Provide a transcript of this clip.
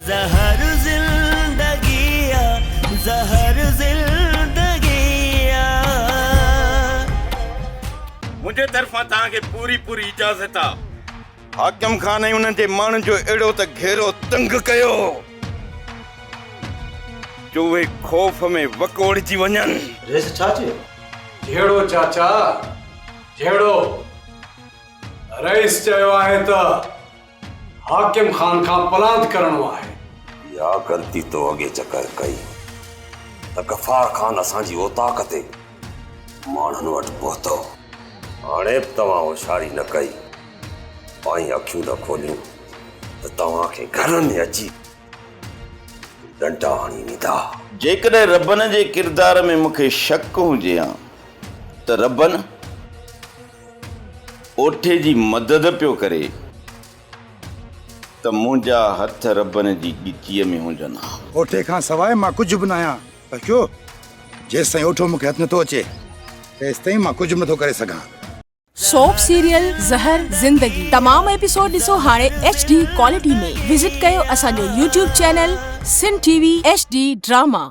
زهر زندگي آ زهر زندگي آ. منهنجي طرفان توهان کي پوري پوري اجازت آ. حاڪم خان ۽ انهن جي ماڻهن جو اهڙو ته گهيرو تنگ ڪيو جو اهي خوف ۾ وڪوڙجي وڃن. رئيس ڇا چيو؟ جهيڙو چاچا جهيڙو. رئيس چيو آهي ته حاڪم خان کان پلاند ڪرڻو آهي. اها غلطي تو اڳي چڪر ڪئي ته غفار خان اسان جي اوطاق تي ماڻهن وٽ پهتو. هاڻي به توهان هوشياري نه ڪئي ۽ اکيون نه کوليون ته توهان کي گهر ۾ اچي ڏنڊا هڻي ويندا. جيڪڏهن ربن جي ڪردار ۾ مون کي شڪ هجي ها ته ربن اوٺي جي مدد پيو ڪري ته منهنجا هٿ ربن جي ڳچيء ۾ هجن ها. اوٺي کان سواء مان ڪجهه به ناهيان بخشو، جيستائين اوٺو مون کي هٿ نٿو اچي، تيستائين مان ڪجهه به نٿو ڪري سگهان. سوپ سيريل زهر زندگي تمام ايپيسوڊ ڏسو هاڻي ايڇ ڊي ڪوالٽي ۾ وزٽ ڪيو اسان جو YouTube channel Sindh T V H D drama.